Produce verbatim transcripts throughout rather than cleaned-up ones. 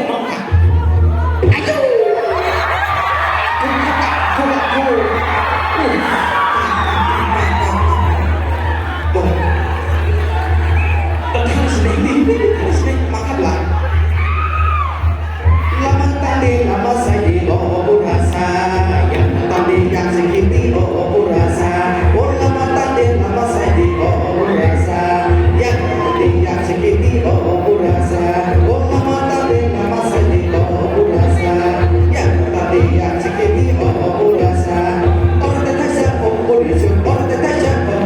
Ayau! Ayau! Ayau! Ayau! Lama tangdi lama saidi o burasa, yang tangdi yang sikiti o burasa, o lama tangdi lama saidi o burasa, yang tangdi yang sikiti o burasa, o lama tangdi lama saidi o burasa, yang tangdi yang sikiti o burasa. Oro te thaisa o burisa, oro te thaisa o.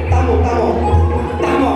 Tamo, tamo, tamo.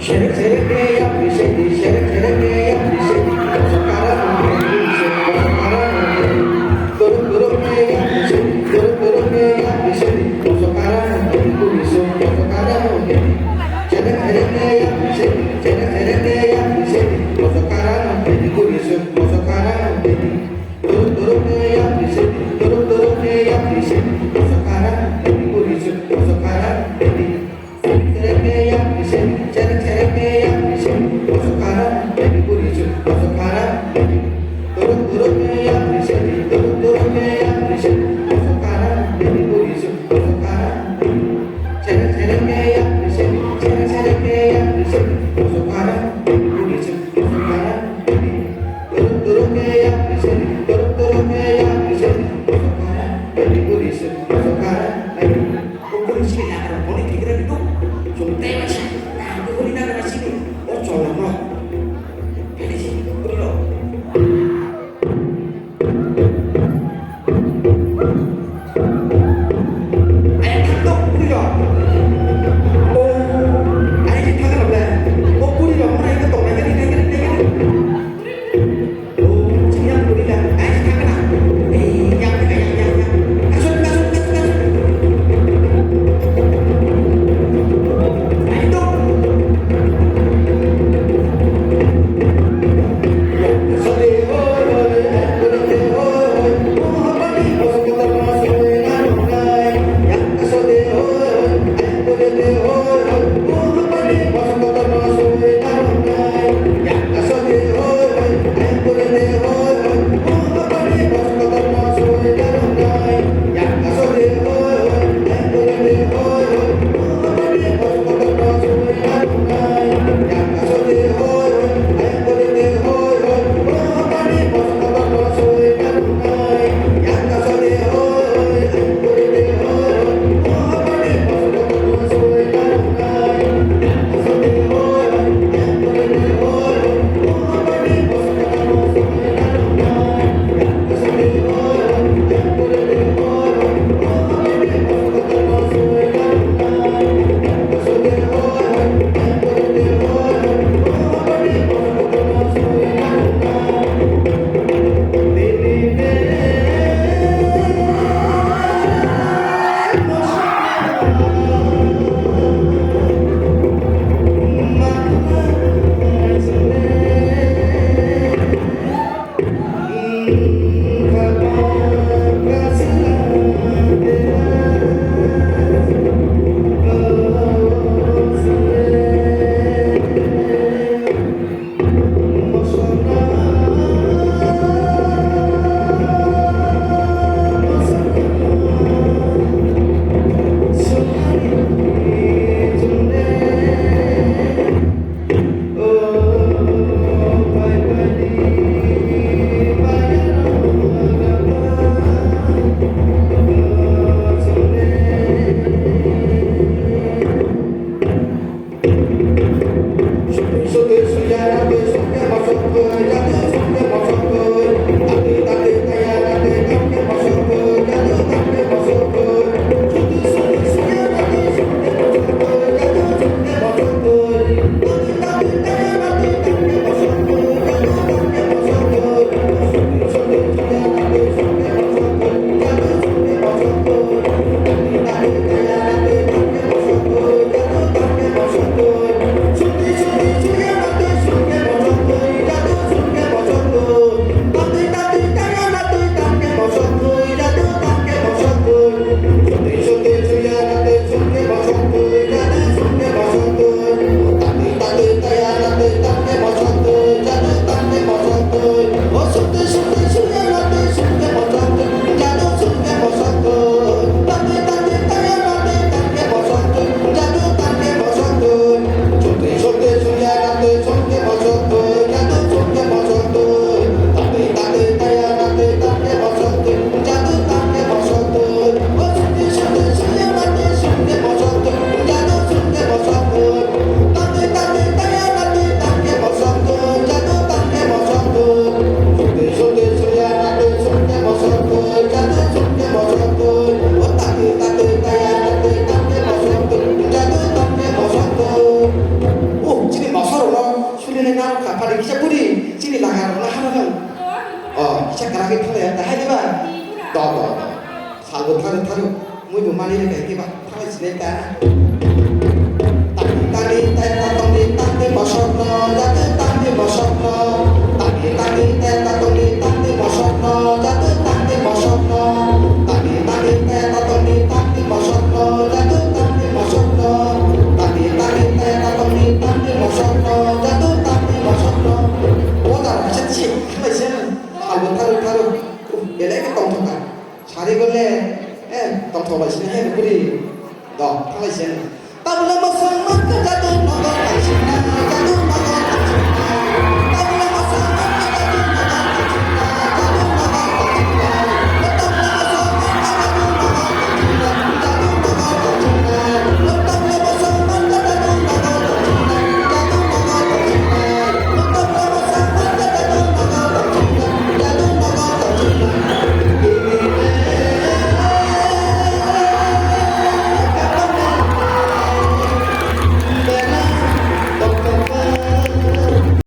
Serek serek de ya, serek serek de ya, Kana khe thanglai ya, hai diba? Do, do, do. Salbo tharu tharu. Mui bo mani re kai diba? Thanglai sinai ta. Tani tani tai ta tong ni tang ni bosok no, jatu tang ni bosok no. Tani tani tai ta tong ni tang ni bosok no, jatu tang ni bosok no. Tani tani tai ta tong ni tang ni bosok no, jatu tang ni bosok no. Tani tani tai ta tong ni tang ni bosok no, jatu tang ni bosok no. Bo da se se, thanglai se. Salbo tharu tharu. Belai khe tongthok kha. Sari gole, eh, tongthok bai sini, eh, buri. Do, thanglai sini. Tabla masang maka jadu nogo kaisina, jadu